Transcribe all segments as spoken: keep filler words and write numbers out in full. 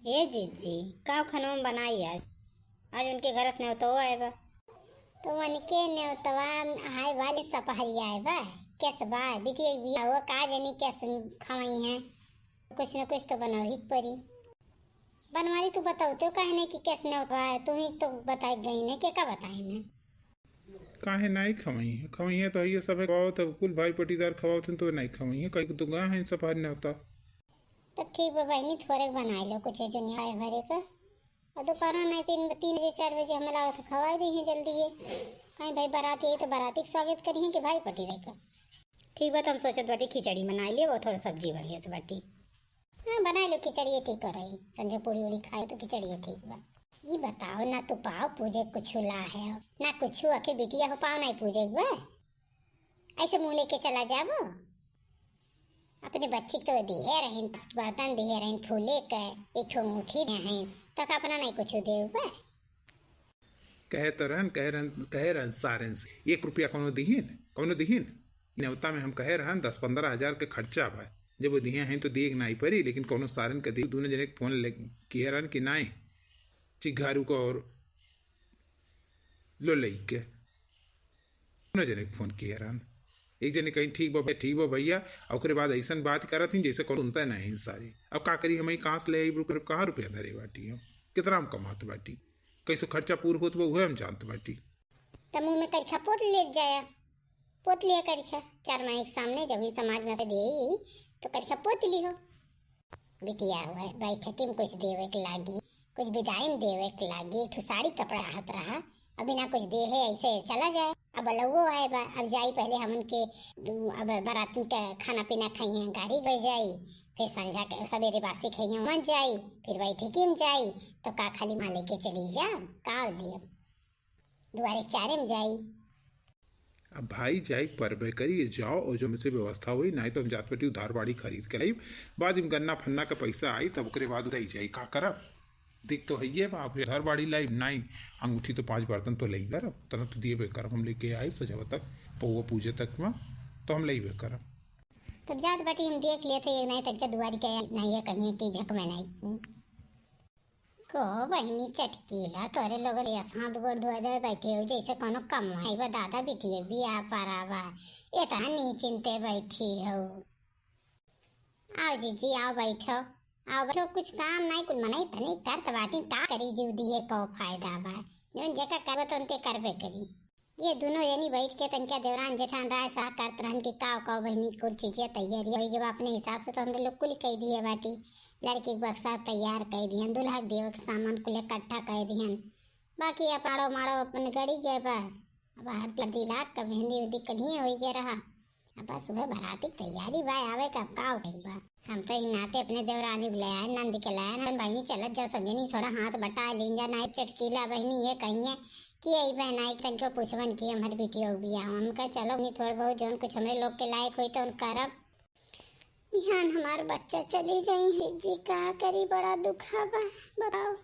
ए जीजी, का खनवा बनाई आज? आज उनके घर से नेवतवा आए बा। तो उनके नेवतवा आए वाली सपहरिया आए बा, केस बा, बिटिया के बियाह हुआ, का जानी केस खवाई है, कुछ न कुछ तो बनवही के परी। बनवारी तू बताओ तो काहे नहीं कि केस नेवतवा है, तू ही तो बताई गई ने, के का बताई ने? काहे नाई खवइहें? खवइहें तो हइये सभे खवावत है, कुल भाई पटीदार खवावत हैं तो नाई खवइहें, कई तो गए हैं सपहर नेवता। तब ठीक बा बहिनी, थोड़े बनाई लो कुछ, है जो नहीं आए भरे का। और दोपहर में तीन, तीन बजे, चार बजे हमें लागत है खवाई दी हैं जल्दी ये। कहीं भाई बारात आई तो बाराती के स्वागत करिहें कि भाई पटीदार का। ठीक बा, तो हम सोचत बाटी खिचड़ी बनाई ले, वो थोड़ा सब्जी बढ़िया तो बाटी। हाँ, बनाई लो खिचड़ी, ठीक रही। संझा पूड़ी उड़ी खाए तो खिचड़ी ठीक बा। ई बताओ ना, तू पाव पूजे कुछ ला है, ना कुछ, आखिर बिटिया हो पाव नहीं पूजे बा। ऐसे मुँह लेके चला जाबो। अपने बच्ची के तो दिहे रहिन, बर्तन दिहे रहिन, फूले के, एक ठो अंगूठी दे हैं, तक अपना नहीं कुछ देव बा। कहे तो रहन, कहे रहन, कहे रहन सारेन से, एक रुपया कौनो दिहिन, कौनो दिहिन? नेवता में हम कहे रहन, दस पन्द्रह हजार के खर्चा बा। जब वो दिहे हैं तो दिए के नाई परी, लेकिन कौनो सारेन के दी, दोनों जने के फोन ले किहे रहन कि नाई, चिघारू को और लो लई के। दोनों जने के फोन किहे रहन। एक जने कहीं, "ठीक बा भैया, ठीक बा भैया," और ओकरे बाद ऐसन बात करत ही जैसे कौनो सुनता नहीं सारी। अब का करी, हम ही कहाँ से ले आई, कहाँ रुपया धरे बाटी हम, कितना हम कमात बाटी, कैसे खर्चा पूर होत बा, उहे हम जानत बाटी। त मुँह में करिखा पोत ले जाया, पोत लिया करिखा चार माई के सामने, जब ही समाज में से दे तो करिखा पोत लिहो। बिटिया हुआ है, बैठकी में कुछ देवे के लागी, कुछ विदाई में देवे के लागी, एक ठो साड़ी कपड़ा हाथ रहा, अब बिना कुछ दे है ऐसे चला जाए। अब बलौओ आए बा, अब जाई पहले हमन के, अब बारातिन के खाना पीना खाइए, गाड़ी गई जाई, फिर संझा के सवेरे बासी खाइए मन जाई, फिर बैठकी में जाई, तो का खाली माँ लेके चली जा, का दिए दुआरे चारे में जाई। अब भाई जाई परबे करी, जाओ और जो हमसे व्यवस्था होई, नहीं तो हम जात बाटी उधार बाड़ी खरीद के लाइब। बाद में गन्ना फन्ना के पैसा आई, तब ओकरे बाद उदाई जाई, का करब? दिक तो हइये बा, फिर उधार बाड़ी लाइब, नहीं अंगूठी तो पाँच बर्तन तो लेई करब, उतना तो दिएबे करब, हम लेके आइब सजवा तक, पौवा पूजे तक में, तो हम लेबे करब। तब जात बाटी हम देख लेते, एक नहीं तनिका दुआरी के नहीं है कहीं कि झक में नहीं। को बहिनी चटकीला, तोरे लोग के साथ गोड़ धोए दे बैठे हो, जैसे कोनो कमवा है बा दादा, बिटिया बियाह परा बा, इतना नीचिनते बैठी हो। आओ जीजी, आओ बैठो, आओ बैठो, कुछ काम नहीं, कुल मनई तनी करत बाटी, का करी, जीव दिए को फायदा बा, जौन जेका करबे तो उनके करबे करी। ये दुनो जनी बैठ के तनिका देवरान जेठान राय साह करत रहन कि काव काव बहिनी कुल चीजें तैयारी होई गई बा। अपने हिसाब से तो हमरे लोग कुल कई दिए बाटी, लड़की के बक्सा तैयार कई दिहन, दुल्हा के देवे के सामान कुल इकट्ठा कई दिहन। बाकी अब आड़ो माड़ो अपन गड़ी गए बा। अब हरदी हरदी लाग के मेहंदी उहंदी कलिए होई गए रहा। अब बस उहे बराती के तैयारी बा, आवे का, अब का उठे बा। हम तो ई नाते अपने देवरानी के ले आए, नंद के ले आए, हम बहिनी चलत जाओ सब जनी थोड़ा हाथ बटा लीन जा, नाई चटकीला बहिनी ये कहिए कि यही बहनाई तनिको पूछबन कि हमार बिटिया बियाह, हम कहे चलो नहीं थोड़ा बहुत जौन कुछ हमरे लोग के लायक होई तो उन करब। बिहान हमार बच्चा चली जाई है जी, का करी, बड़ा दुखा बा, बताओ।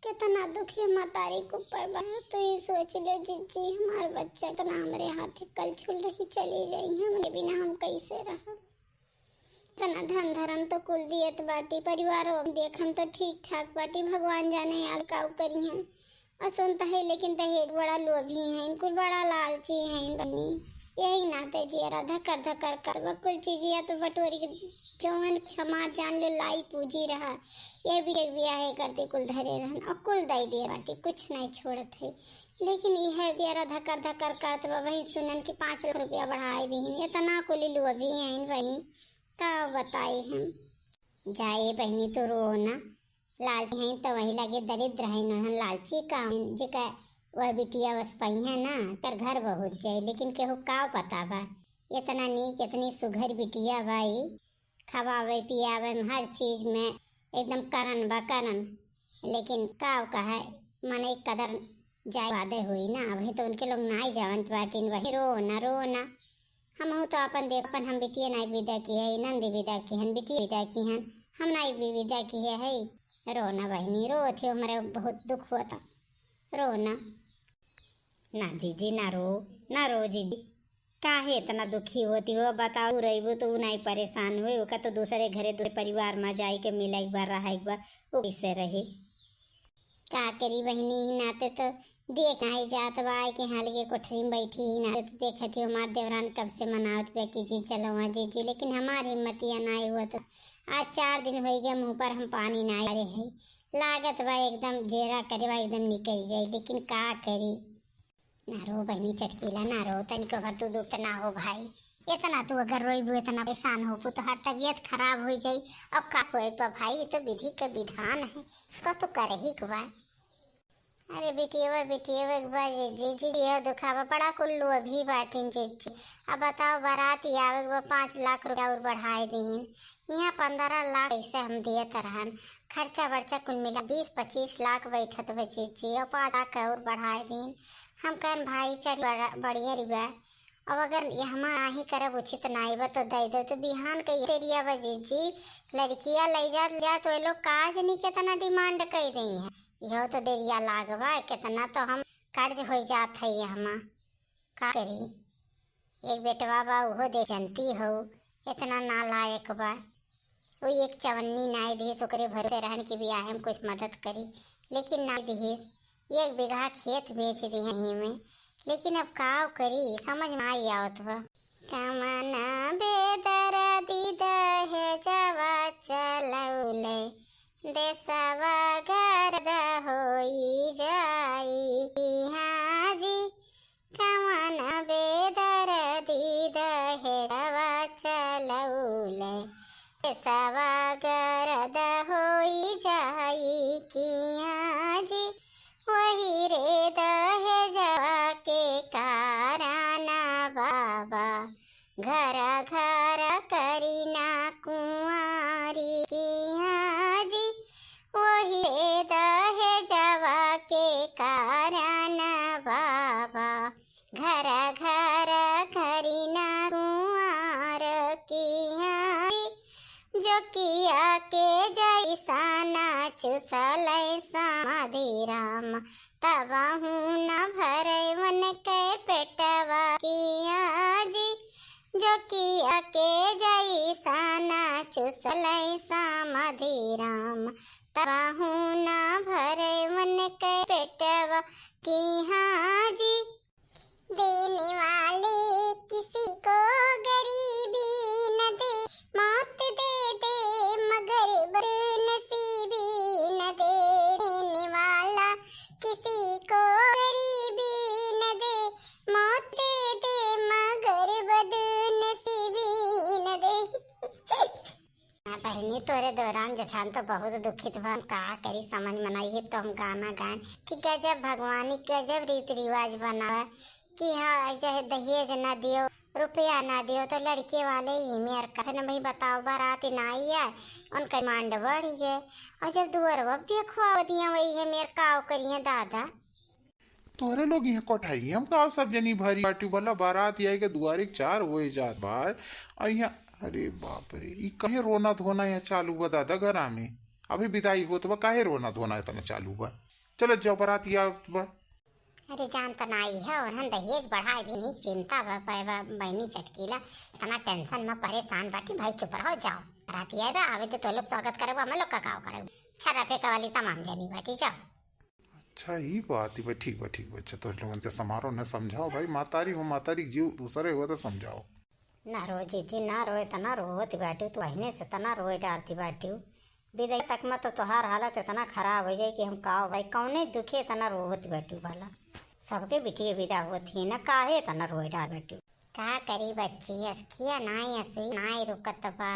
कितना दुखिया मतारी के ऊपर बा। तो ये सोच लो जीजी, हमार बच्चा इतना हमरे हाथे कलछुल रही, चली जाई, हमरे बिना हम कैसे रहब? इतना धन धरम तो कुल दियत बाटी, परिवारो देखन तो ठीक ठाक बाटी, भगवान जाने आगे का करिहन। और सुनता है लेकिन दहेज बड़ा लोभी हैं, कुल बड़ा लालची हैं बनी। यही नाते जियरा धकर धकर कर बा। कुल चीजिया तो बटोरी के जौन क्षमा जान लो लाई पूजी रहा, ये भी एक बियाहे करती कुल धरे रहन और कुल दई दिए बाटी, कुछ नहीं छोड़त है। लेकिन यह जियरा धकर धकर करत बा, वही सुनन कि पाँच लाख रुपया बढ़ाए दीन, इतना कुल लोभी हैं वही, का बताई हम। जाए बहिनी तू रो ना, लालची हैं तो वही लगे दरिद्र हैं, नहन लालची का हैं, जेका वह बिटिया बस पइहें ना, तर घर बहुत जाए, लेकिन केहू का पता बा, इतना नीक, इतनी सुघर बिटिया बाई, खवावे पियावे में हर चीज में एकदम करन बा करन, लेकिन का कहे, मनई कदर जाए वादे होई ना, वही तो उनके लोग नाई जावन बाटिन, वही रो ना, रो ना। हमहू तो अपन देख, अपन हम बिटिया नाई विदा किहे, नंदी विदा किहन, बिटिया विदा किहन, हम नाई भी विदा किहे है। रो ना बहिनी, रो थी, हमरे बहुत दुख होता, रो ना। ना जीजी, ना रो, ना रो जीजी। काहे इतना दुखी होती हो? बताओ, तू रहिबो तो उ नाहीं परेशान होई, ओका तो दूसरे घरे, दूसरे परिवार मा जाए के मिले एक बार, रहा एक बार, वो कैसे रहे? का करी बहिनी, ही नाते तो देख नाहीं जात बा, आए के हाल के कोठरी में बैठी ही नाते तो देखत ही हमार देवरान कब से मनावत बा कि जी चलो वहाँ जी जी, लेकिन हमार हिम्मतिया नाहीं हुआ। तो आज चार दिन होइ गया, मुँह पर हम पानी नाहीं डारे है, लागत बा एकदम जेरा करे बा, एकदम निकल जाई, लेकिन का करी? ना रो बहिनी चटकीला, ना रो, तनिको भर तू दुख त ना हो भाई। इतना तू अगर रोइबू, इतना परेशान होबू, तोहार तबीयत खराब होइ जाई। अब का होए बा भाई, ये तो विधि के विधान है, तो तू करही के बा। अरे बिटियवा, बिटियवा के बा जी, जी, जी, ये दुखावा बड़ा कुल्लू अभी बाटिन जी, जी। अब बताओ, बारात ही आवे के बा, पाँच लाख रुपया और बढ़ाए दीन। यहाँ पन्द्रह लाख पैसे हम दियत रहन, खर्चा बर्चा कुल मिला बीस पच्चीस लाख बैठत बा जी, जी, और पाँच लाख और बढ़ाए दीन। हम कहन भाई चढ़ बड़ा, बढ़िया रुपया, अब अगर ये हम नाहीं करब उचित नाहीं बा तो दे दो, तो बिहान के डेरिया बा जी, जी, लड़किया ले जात, जात वो लोग का जनी कितना demand कई दई है। यह तो डेरिया लाग बा, कितना तो हम कर्ज हो जात है ये हमा, का करी? एक बेटवा बा, उहो देख जनती हो, इतना नालायक बा। वो एक चवन्नी नाई दिहिस, ओकरे भरोसे रहन कि बियाहे में कुछ मदद करी, लेकिन नाई दिहिस। एक बीघा खेत बेच दिहे ही में, लेकिन अब का करी, समझ में नाई आवत बा। कमना बेदर्दी दहेजवा चलौले, देसवा गर्द होई जाई। हाँ जी, कवन बेदर्दी दहेजवा चलौले, देसवा गर्द होई जाई। किया जी, वही रे दहेजवा के कारण बाबा घर घर करी ना कुंवारी। किया जी, वही रे दहेजवा के कारण बाबा घर घर करी ना कुंवार। किया जी, जोकिया के जैसा ना चुसलै समाधि राम, तबहू न भरै उनके पेटवा। किया जी, जोकिया के जैसा ना चुसलै समाधि राम, तबहू न भरै उनके पेटवा। किया जी, देने वाले किसी को गरीबी न दे, मौत दे दे मगर बदनसीबी न दे। देने वाला किसी को गरीबी न दे, मौत दे दे मगर बदनसीबी न दे। हाँ बहिनी, तोरे देवरान जेठान तो बहुत दुखित बा। हम का करी, समझ में नाई है, तो हम गाना गाएन कि गजब भगवानी, गजब रीति रिवाज बनावा कि हाँ, जहे दहेज ना दियो, रुपया ना दियो, तो लड़के वाले ही मेर का न भाई बताओ, बारात नाई है, उनका demand बढ़ी है, और जब दुअर अब देखवा दिया वही है मेर का करिए दादा। तोहरे लोग यहाँ कोठाई, हम का सब जनी भरी बाटी भला, बारात आई के दुआरे के चार होए जात बा। और यहाँ, अरे बाप रे, ई काहे रोना धोना यहाँ चालू बा दादा घरा में? अभी विदाई होत बा, काहे रोना धोना इतना चालू बा? चलो जाओ, बारात आवत बा। अरे जान त नाई है, और हम दहेज बढ़ाए दी, नहीं चिंता बा, बा, बा, बहनी चटकीला, इतना tension में परेशान बाटी भाई, चुप रहो, जाओ। बारात आए बा, आवे तो, तो लोग स्वागत करे, हमें लोग का काव करे, छर्रा फेंके वाली तमाम जनी बाटी, जाओ। अच्छा, ई बात बा, ठीक बा, ठीक बा। अच्छा, तो लोगन के समारोह न समझाओ भाई, मातारी हो, मातारी के जीव दूसरे हो तो समझाओ। ना रो जीजी, ना रो, इतना रोवत बाटू, तू अहिने से इतना रोए डारती बाटू। विदाई तक में तो तोहार हालत इतना खराब हो जाए कि हम का भाई, कौने दुखे इतना रोवत बाटू भला? सबके बिटिया विदा होत ही ना, काहे इतना रोए डार बाटू? का करी बच्ची, असकिया नाई असुई नाई रुकत बा,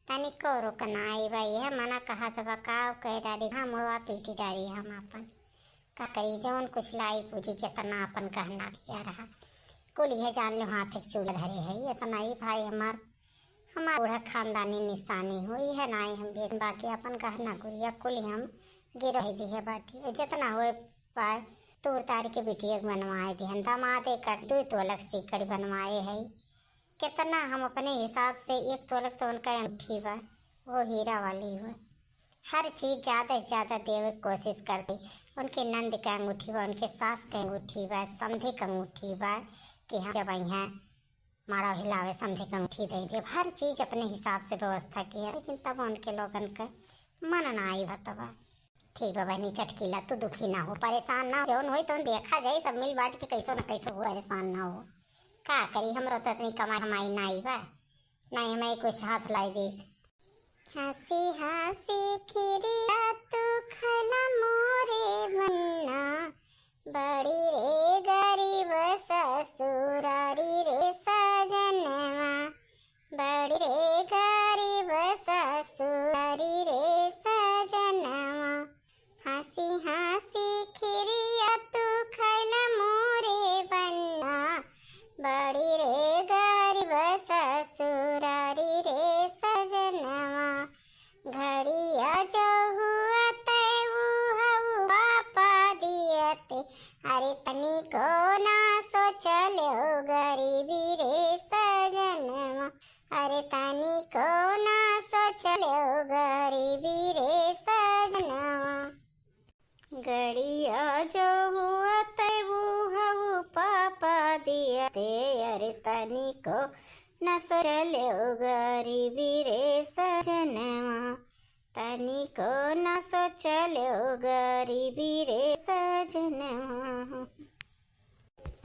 तनिको रुक नाई बा। यह मना कहत बा, का कह डारी, हाँ, मुड़वा पीटी डारी हम आपन। का करी, जौन कुछ लाई पूजी, जितना आपन गहना किया रहा, कुल यह जान लो हाथ के चूल्हा धरे है। इतना ही भाई हमार, हमार बूढ़ा खानदानी निशानी हो, यह नाई हम बेच, बाकी आपन गहना गुरिया कुल हम गिरह दिहे बाटी। और जितना होए पाए, तोड़ तार के बिटिया के बनवाए दिहन। दामादे कर दुई तोलक सीकड़ बनवाए है। कितना हम अपने हिसाब से, एक तोलक तो उनका अंगूठी बा, वो हीरा वाली बा। हर चीज ज्यादा से ज्यादा देवे के कोशिश करते। उनके नंद के अंगूठी बा, उनके सास के अंगूठी बा, समधी के अंगूठी बा कि हम जब यहाँ माड़ा हिलावे समधी के अंगूठी दे देब। हर चीज अपने हिसाब से व्यवस्था किहे, लेकिन तब उनके लोगन के मन ना आई भतवा। ठीक बा बहिनी चटकीला, तू दुखी ना हो, परेशान ना हो, जौन होई तौन देखा जाई, सब मिल बांट के कैसो न कैसो हो, परेशान ना हो। का करी, हमरो तो इतनी कमाई हमाई ना आई बा, ना ही हमें कुछ हाथ लाई देत। हँसी हँसी खिरिया तू खैला मोरे बन्ना, बड़ी रे गरीब ससुरारी रे सजनवा, बड़ी रे गरीब ससुरारी रे सजनवा। हँसी हँसी खिरिया तू खैला मोरे बन्ना, बड़ी रे गरीब ससुरारी रे सजनवा। घड़िया जो हुआ तै ऊ हऊ पापा दियते, अरे तनिको ना सोचल्यो गरीबी रे सजनवा, अरे तनिको ना सोचल्यो गरीबी रे सजनवा। घड़िया जो हुआ तै ऊ हऊ पापा दियते, अरे तनिको न सोचल्यो गरीबी रे सजनवा, तनिको न सोचल्यो गरीबी रे सजनवा।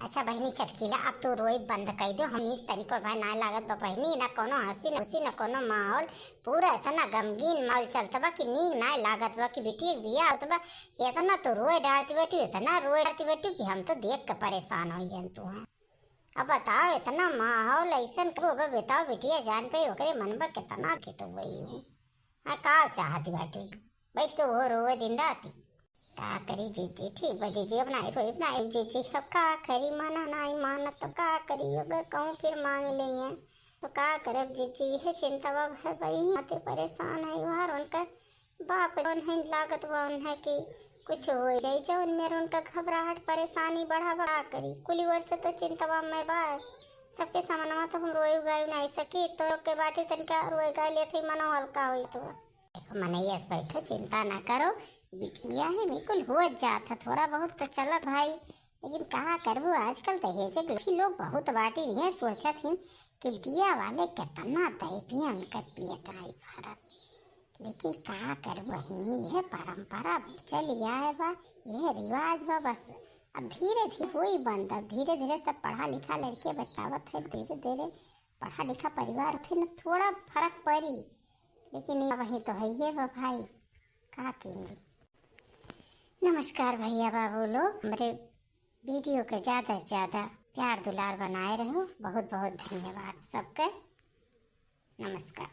अच्छा बहिनी चटकीला, अब तू रोई बंद कई दो। हम नीक तनिको भाई ना लागत बा बहिनी, ना कोनो हँसी ना खुशी ना कोनो माहौल, पूरा इतना गमगीन माहौल चलत बा कि नीक ना लागत बा कि बिटिया के बियाह होत बा, इतना तू रोए डारती बाटी, इतना रोए डारती बाटी कि हम तो देख के परेशान हो गए तू हैं। अब बताओ, इतना माहौल ऐसन कबो बा, बताओ बिटिया जान पे ओकरे मन बा कितना के तो वही हूँ। हाँ, का चाहती बाटी? बैठ के वो रोवे दिन रात। का करी जीजी, ठीक बा जीजी, अब नाई रोई, अब नाई जीजी, अब का करी, माना नाई मानत तो का करी, अगर कहूँ फिर मांग लेंगे तो का करब जीजी, यह चिंता बा है भाई, माते परेशान है यार, उनका बाप जौन है लागत बा उन्हें कि कुछ हो जाई, जौन मेर उनका घबराहट परेशानी बढ़ा बढ़ा करी, कुली ओर से तो चिंता बा में बा, सबके सामनवा तो हम रोई गाई नाई सकी, तो के बाटी तनिका रोई गाई लेते ही मनो हल्का होई तो। देखो मनैया से बैठो, चिंता ना करो, बिटिया है बिल्कुल हो जात है, थोड़ा बहुत तो चलत भाई, लेकिन का करबू, आजकल दहेज के लोभी लोग बहुत बाटी, यह सोचत हिन कि बिटिया वाले कितना दे दिए उनका पेट आई भरत, लेकिन का करबू बहिनी, यह परंपरा चली आए बा, यह रिवाज बा बस। अब धीरे धीरे होई बंद, अब धीरे धीरे सब पढ़ा लिखा लड़के बचावत है, धीरे धीरे पढ़ा लिखा परिवार थे न थोड़ा फर्क पड़ी, लेकिन ये वही तो है ये बा भाई, का कीजिए। नमस्कार भैया बाबू लोग, हमरे वीडियो के ज्यादा से ज्यादा प्यार दुलार बनाए रहो। बहुत बहुत धन्यवाद सबके। नमस्कार।